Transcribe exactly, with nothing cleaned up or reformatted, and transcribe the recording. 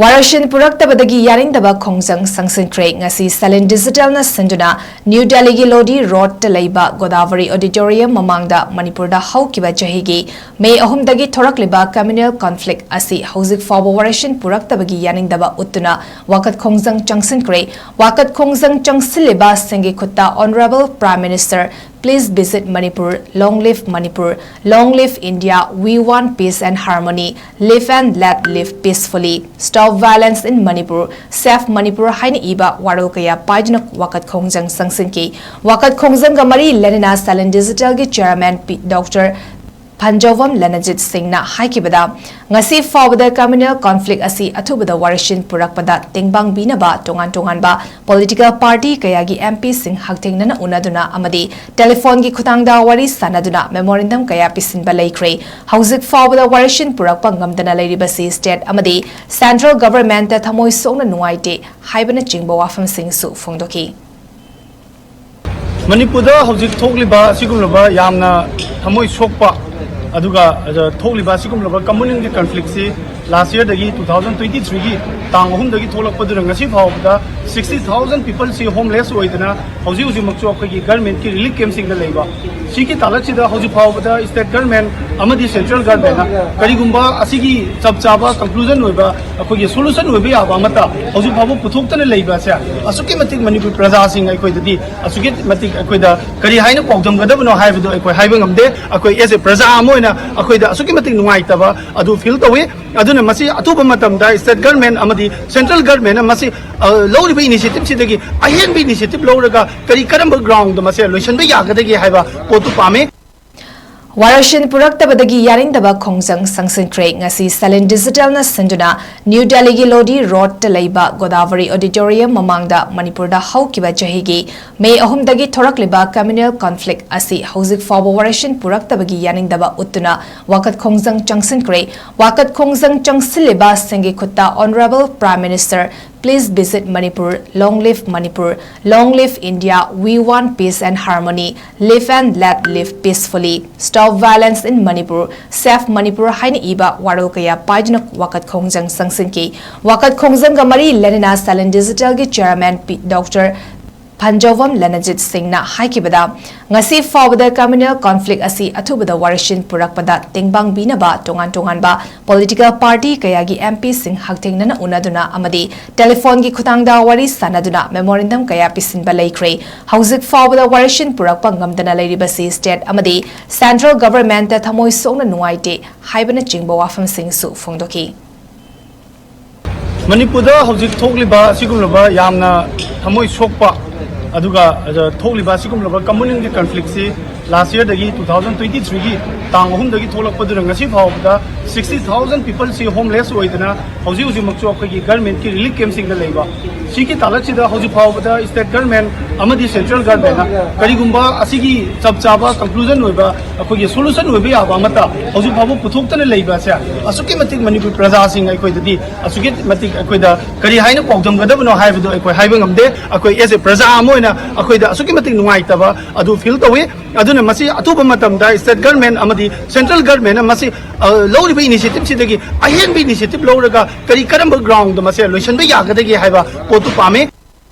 ꯋꯥꯔꯣꯏꯁꯤꯟ ꯄꯨꯔꯛꯇꯕꯗꯒꯤ ꯌꯥꯅꯤꯡꯗꯕ ꯈꯣꯡꯖꯪ ꯆꯪꯁꯤꯟꯈ꯭ꯔꯦ꯫ ꯉꯁꯤ ꯁꯂꯦꯟ ꯗꯤꯖꯤꯇꯦꯜꯅ ꯁꯤꯟꯗꯨꯅ ꯅ꯭ꯌꯨ ꯗꯦꯜꯂꯤꯒꯤ ꯂꯣꯗꯤ ꯔꯣꯗꯇ ꯂꯩꯕ ꯒꯣꯗꯥꯕꯔꯤ ꯑꯣꯗꯤꯇꯣꯔꯤꯌꯝ ꯃꯃꯥꯡꯗ ꯃꯅꯤꯄꯨꯔꯗ ꯍꯧꯈꯤꯕ ꯆꯍꯤꯒꯤ ꯃꯦ ꯑꯍꯨꯝꯗꯒꯤ ꯊꯣꯔꯛꯂꯤꯕ ꯀꯝꯃ꯭ꯌꯨꯅꯦꯜ ꯀꯟꯐ꯭ꯂꯤꯛ ꯑꯁꯤ ꯍꯧꯖꯤꯛ ꯐꯥꯎꯕ ꯋꯥꯔꯣꯏꯁꯤꯟ ꯄꯨꯔꯛꯇꯕꯒꯤ ꯌꯥꯅꯤꯡꯗꯕ ꯎꯠꯇꯨꯅ ꯋꯥꯀꯠ ꯈꯣꯡꯖꯪ ꯆꯪꯁꯤꯟꯈ꯭ꯔꯦ꯫ ꯋꯥꯀꯠ ꯈꯣꯡꯖꯪ ꯆꯪꯁꯤꯜꯂꯤꯕꯁꯤꯡꯒꯤ ꯈꯨꯠꯇ Honourable Prime Minister, Please visit Manipur, Long live Manipur, Long live India, We want peace and harmony, Live and let live peacefully, Stop violence in Manipur, Save Manipur ꯍꯥꯏꯅ ꯏꯕ ꯋꯥꯔꯣꯜ ꯀꯌꯥ ꯄꯥꯏꯗꯨꯅ ꯋꯥꯀꯠ ꯈꯣꯡꯖꯪ ꯆꯪꯁꯤꯟꯈꯤ꯫ ꯋꯥꯀꯠ ꯈꯣꯡꯖꯪꯒ ꯃꯔꯤ ꯂꯩꯅꯅ ꯁꯂꯦꯟ ꯗꯤꯖꯤꯇꯦꯜꯒꯤ ꯆꯦꯌꯔꯃꯦꯟ ꯄꯤ ꯗꯣꯛꯇꯔ ꯐꯟꯖꯧꯕꯝ ꯂꯅꯖꯤꯠ ꯁꯤꯡꯅ ꯍꯥꯏꯈꯤꯕꯗ, ꯉꯁꯤ ꯐꯥꯎꯕꯗ ꯀꯝꯃ꯭ꯌꯨꯅꯦꯜ ꯀꯟꯐ꯭ꯂꯤꯛ ꯑꯁꯤ ꯑꯊꯨꯕꯗ ꯋꯥꯔꯣꯏꯁꯤꯟ ꯄꯨꯔꯛꯄꯗ ꯇꯦꯡꯕꯥꯡꯕꯤꯅꯕ ꯇꯣꯉꯥꯟ ꯇꯣꯉꯥꯟꯕ ꯄꯣꯂꯤꯇꯤꯀꯦꯜ ꯄꯥꯔꯇꯤ ꯀꯌꯥꯒꯤ ꯑꯦꯝ ꯄꯤꯁꯤꯡ ꯍꯛꯊꯦꯡꯅꯅ ꯎꯅꯗꯨꯅ ꯑꯃꯗꯤ ꯇꯦꯂꯤꯐꯣꯟꯒꯤ ꯈꯨꯠꯊꯥꯡꯗ ꯋꯥꯔꯤ ꯁꯥꯅꯗꯨꯅ ꯃꯦꯃꯣꯔꯦꯟꯗꯝ ꯀꯌꯥ ꯄꯤꯁꯤꯟꯕ ꯂꯩꯈ꯭ꯔꯦ꯫ ꯍꯧꯖꯤꯛ ꯐꯥꯎꯕꯗ ꯋꯥꯔꯣꯏꯁꯤꯟ ꯄꯨꯔꯛꯄ ꯉꯝꯗꯅ ꯂꯩꯔꯤꯕꯁꯤ ꯁ꯭ꯇꯦꯠ ꯑꯃꯗꯤ ꯁꯦꯟꯇ꯭ꯔꯦꯜ ꯒꯚꯔꯟꯃꯦꯟꯠꯇ ꯊꯃꯣꯏ ꯁꯣꯛꯅ ꯅꯨꯡꯉꯥꯏꯇꯦ ꯍꯥꯏꯕꯅꯆꯤꯡꯕ ꯋꯥꯐꯝꯁꯤꯡꯁꯨ ꯐꯣꯡꯗꯣꯛꯈꯤ꯫ ꯃꯅꯤꯄꯨꯔꯗ ꯍꯧꯖꯤꯛ ꯊꯣꯛꯂꯤꯕ ꯑꯁꯤꯒꯨꯝꯂꯕ ꯌꯥꯝꯅ ꯊꯃꯣꯏ ꯁꯣꯛꯄ ꯑꯗꯨꯒ ꯊꯣꯛꯂꯤꯕ ꯑꯁꯤꯒꯨꯝꯂꯕ ꯀꯝꯃ꯭ꯌꯨꯅꯦꯜꯒꯤ ꯀꯟꯐ꯭ꯂꯤꯛꯁꯤ ꯂꯥꯁ ꯌꯔꯗꯒꯤ ꯇꯨ ꯊꯥꯎꯖꯟ ꯇ꯭ꯋꯦꯟꯇꯤ ꯊ꯭ꯔꯤꯒꯤ ꯇꯥꯡ ꯑꯍꯨꯝꯗꯒꯤ ꯊꯣꯛꯂꯛꯄꯗꯨꯅ ꯉꯁꯤ ꯐꯥꯎꯕꯗ ꯁꯤꯛꯁꯇꯤ ꯊꯥꯎꯖꯟ ꯄꯤꯄꯜꯁꯤ ꯍꯣꯝꯂꯦꯁ ꯑꯣꯏꯗꯅ ꯍꯧꯖꯤꯛ ꯍꯧꯖꯤꯛꯃꯛꯁꯨ ꯑꯩꯈꯣꯏꯒꯤ ꯒꯔꯃꯦꯟꯠꯀꯤ ꯔꯤꯂꯤꯐ ꯀꯦꯝꯞꯁꯤꯡꯗ ꯂꯩꯕ꯫ ꯁꯤꯒꯤ ꯇꯥꯂꯛꯁꯤꯗ ꯍꯧꯖꯤꯛ ꯐꯥꯎꯕꯗ ꯁ꯭ꯇꯦꯠ ꯒꯔꯃꯦꯟꯠ ꯑꯃꯗꯤ ꯁꯦꯟꯇ꯭ꯔꯦꯜ ꯒꯔꯃꯦꯟꯠꯅ ꯀꯔꯤꯒꯨꯝꯕ ꯑꯁꯤꯒꯤ ꯆꯞ ꯆꯥꯕ ꯀꯟꯀ꯭ꯂꯨꯖꯟ ꯑꯣꯏꯕ ꯑꯩꯈꯣꯏꯒꯤ ꯁꯣꯂꯨꯁꯟ ꯑꯣꯏꯕ ꯌꯥꯕ ꯑꯃꯠꯇ ꯍꯧꯖꯤꯛ ꯐꯥꯎꯕ ꯄꯨꯊꯣꯛꯇꯅ ꯂꯩꯕ ꯑꯁꯦ ꯑꯁꯨꯛꯀꯤ ꯃꯇꯤꯛ ꯃꯅꯤꯄꯨꯔ ꯄ꯭ꯔꯖꯥꯁꯤꯡ ꯑꯩꯈꯣꯏꯗꯗꯤ ꯑꯁꯨꯛꯀꯤ ꯃꯇꯤꯛ ꯑꯩꯈꯣꯏꯗ ꯀꯔꯤ ꯍꯥꯏꯅ ꯄꯥꯎꯗꯝꯒꯗꯕꯅꯣ ꯍꯥꯏꯕꯗꯨ ꯑꯩꯈꯣꯏ ꯍꯥꯏꯕ ꯉꯝꯗꯦ꯫ ꯑꯩꯈꯣꯏ ꯑꯦꯁ ꯑꯦ ꯄ꯭ꯔꯖꯥ ꯑꯃ ꯑꯣꯏꯅ ꯑꯩꯈꯣꯏꯗ ꯑꯁꯨꯛꯀꯤ ꯃꯇꯤꯛ ꯅꯨꯡꯉꯥꯏꯇꯕ ꯑꯗꯨ ꯐꯤꯜ ꯇꯧꯏ꯫ ꯑꯗꯨꯅ ꯃꯁꯤ ꯑꯊꯨꯕ ꯃꯇꯝꯗ ꯁ꯭ꯇꯦꯠ ꯒꯔꯃꯦꯟꯠ ꯑꯃꯗꯤ ꯁꯦꯟꯇ꯭ꯔꯦꯜ ꯒꯔꯃꯦꯟꯠꯅ ꯃꯁꯤ ꯂꯧꯔꯤꯕ ꯏꯅꯤꯁꯤꯌꯦꯇꯤꯚꯁꯤꯗꯒꯤ ꯑꯍꯦꯟꯕ ꯏꯅꯤꯁꯤꯌꯦꯇꯤꯚ ꯂꯧꯔꯒ ꯀꯔꯤ ꯀꯔꯝꯕ ꯒ꯭ꯔꯥꯎꯟꯗ ꯃꯁꯦ ꯂꯣꯏꯁꯤꯟꯕ ꯌꯥꯒꯗꯒꯦ ꯍꯥꯏꯕ ꯄꯣꯠꯇꯨ ꯄꯥꯝꯃꯤ꯫ ꯋꯥꯔꯣꯏꯁꯤꯟ ꯄꯨꯔꯛꯇꯕꯗꯒꯤ ꯌꯥꯅꯤꯡꯗꯕ ꯈꯣꯡꯖꯪ ꯆꯪꯁꯤꯟꯈ꯭ꯔꯦ꯫ ꯉꯁꯤ ꯁꯂꯦꯟ ꯗꯤꯖꯤꯇꯦꯜꯅ ꯁꯤꯟꯗꯨꯅ ꯅ꯭ꯌꯨ ꯗꯦꯜꯂꯤꯒꯤ ꯂꯣꯗꯤ ꯔꯣꯗꯇ ꯂꯩꯕ ꯒꯣꯗꯥꯕꯔꯤ ꯑꯣꯗꯤꯇꯣꯔꯤꯌꯝ ꯃꯃꯥꯡꯗ ꯃꯅꯤꯄꯨꯔꯗ ꯍꯧꯈꯤꯕ ꯆꯍꯤꯒꯤ ꯃꯦ ꯑꯍꯨꯝꯗꯒꯤ ꯊꯣꯔꯛꯂꯤꯕ ꯀꯝꯃ꯭ꯌꯨꯅꯦꯜ ꯀꯟꯐ꯭ꯂꯤꯛ ꯑꯁꯤ ꯍꯧꯖꯤꯛ ꯐꯥꯎꯕ ꯋꯥꯔꯣꯏꯁꯤꯟ ꯄꯨꯔꯛꯇꯕꯒꯤ ꯌꯥꯅꯤꯡꯗꯕ ꯎꯠꯇꯨꯅ ꯋꯥꯀꯠ ꯈꯣꯡꯖꯪ ꯆꯪꯁꯤꯟꯈ꯭ꯔꯦ꯫ ꯋꯥꯀꯠ ꯈꯣꯡꯖꯪ ꯆꯪꯁꯤꯜꯂꯤꯕꯁꯤꯡꯒꯤ ꯈꯨꯠꯇ Honourable Prime Minister, Please visit Manipur. Long live Manipur. Long live India. We want peace and harmony. Live and let live peacefully. Stop violence in Manipur. Save Manipur ꯍꯥꯏꯅ ꯏꯕ ꯋꯥꯔꯣꯜ ꯀꯌꯥ ꯄꯥꯏꯗꯨꯅ ꯋꯥꯀꯠ ꯈꯣꯡꯖꯪ ꯆꯪꯁꯤꯟꯈꯤ꯫ ꯋꯥꯀꯠ ꯈꯣꯡꯖꯪꯒ ꯃꯔꯤ ꯂꯩꯅꯅ Silent Digital ꯒꯤ chairman ꯄꯤ-, Doctor ꯄꯟꯖꯧꯕꯝ ꯂꯅꯖꯤꯠ ꯁꯤꯡꯅ ꯍꯥꯏꯈꯤꯕꯗ, ꯉꯁꯤ ꯐꯥꯎꯕꯗ communal conflict ꯑꯁꯤ ꯑꯊꯨꯕꯗ ꯋꯥꯔꯤꯁꯤꯟ ꯄꯨꯔꯛꯄꯗ ꯇꯦꯡꯕꯥꯡꯕꯤꯅꯕ ꯇꯣꯉꯥꯟ ꯇꯣꯉꯥꯟꯕ political party ꯀꯌꯥꯒꯤ M P ꯁꯤꯡ ꯍꯛꯊꯦꯡꯅꯅ ꯎꯅꯗꯨꯅ ꯑꯃꯗꯤ telephone ꯒꯤ ꯈꯨꯠꯊꯥꯡꯗ ꯋꯥꯔꯤ ꯁꯥꯅꯗꯨꯅ memorandum ꯀꯌꯥ ꯄꯤꯁꯤꯟꯕ ꯂꯩꯈ꯭ꯔꯦ꯫ ꯍꯧꯖꯤꯛ ꯐꯥꯎꯕꯗ ꯋꯥꯔꯤꯁꯤꯟ ꯄꯨꯔꯛꯄ ꯉꯝꯗꯅ ꯂꯩꯔꯤꯕꯁꯤ state ꯑꯃꯗꯤ central government ꯇ ꯊꯃꯣꯏ ꯁꯣꯛꯅ ꯅꯨꯡꯉꯥꯏꯇꯦ ꯍꯥꯏꯕꯅꯆꯤꯡꯕ ꯋꯥꯐꯝꯁꯤꯡꯁꯨ ꯐꯣꯡꯗꯣꯛꯈꯤ꯫ ꯃꯅꯤꯄꯨꯔꯗ ꯍꯧꯖꯤꯛ ꯊꯣꯛꯂꯤꯕ ꯑꯁꯤꯒꯨꯝꯂꯕ ꯌꯥꯝꯅ ꯊꯃꯣꯏ ꯁꯣꯛꯄ, ꯑꯗꯨꯒ, ꯑ, ꯊꯣꯛꯂꯤꯕ ꯑꯁꯤꯒꯨꯝꯂꯕ communal ꯒꯤ conflict ꯁꯤ last year ꯗꯒꯤ, two thousand twenty three ꯒꯤ ꯇꯥꯡ ꯑꯍꯨꯝꯗꯒꯤ ꯊꯣꯛꯂꯛꯄꯗꯨꯅ ꯉꯁꯤ ꯐꯥꯎꯕꯗ sixty thousand people ꯁꯤ homeless ꯑꯣꯏꯗꯅ ꯍꯧꯖꯤꯛ ꯍꯧꯖꯤꯛꯃꯛꯁꯨ ꯑꯩꯈꯣꯏꯒꯤ government ꯀꯤ relief camp ꯁꯤꯡꯗ ꯂꯩꯕ꯫ ꯁꯤꯒꯤ ꯇꯥꯂꯛꯁꯤꯗ ꯍꯧꯖꯤꯛ ꯐꯥꯎꯕꯗ state government ꯑꯃꯗꯤ central government ꯅ ꯀꯔꯤꯒꯨꯝꯕ ꯑꯁꯤꯒꯤ ꯆꯞ ꯆꯥꯕ conclusion ꯑꯣꯏꯕ, ꯑꯩꯈꯣꯏꯒꯤ solution ꯑꯣꯏꯕ ꯌꯥꯕ ꯑꯃꯠꯇ ꯍꯧꯖꯤꯛ ꯐꯥꯎꯕ ꯄꯨꯊꯣꯛꯇꯅ ꯂꯩꯕ ꯑꯁꯦ ꯑꯁꯨꯛꯀꯤ ꯃꯇꯤꯛ ꯃꯅꯤꯄꯨꯔ ꯄ꯭ꯔꯖꯥꯁꯤꯡ ꯑꯩꯈꯣꯏꯗꯗꯤ ꯑꯁꯨꯛꯀꯤ ꯃꯇꯤꯛ ꯑꯩꯈꯣꯏꯗ ꯀꯔꯤ ꯍꯥꯏꯅ ꯄꯥꯎꯗꯝꯒꯗꯕꯅꯣ ꯍꯥꯏꯕꯗꯨ ꯑꯩꯈꯣꯏ ꯍꯥꯏꯕ ꯉꯝꯗꯦ꯫ ꯑꯩꯈꯣꯏ as a ꯄ꯭ꯔꯖꯥ ꯑꯃ ꯑꯣꯏꯅ ꯑꯩꯈꯣꯏꯗ ꯑꯁꯨꯛꯀꯤ ꯃꯇꯤꯛ ꯅꯨꯡꯉꯥꯏꯇꯕ ꯑꯗꯨ feel ꯇꯧꯏ꯫ ꯑꯗꯨꯅ ꯃꯁꯤ ꯑꯊꯨꯕ ꯃꯇꯝꯗ state government ꯑꯃꯗꯤ central government ꯅ ꯃꯁꯤ, ꯑ, ꯂꯧꯔꯤꯕ initiative ꯁꯤꯗꯒꯤ ꯑꯍꯦꯟꯕ initiative ꯂꯧꯔꯒ ꯀꯔꯤ ꯀꯔꯝꯕ ground ꯗ ꯃꯁꯦ ꯂꯣꯏꯁꯤꯟꯕ ꯌꯥꯒꯗꯒꯦ ꯍꯥꯏꯕ ꯄꯣꯠꯇꯨ ꯄꯥꯝꯃꯤ꯫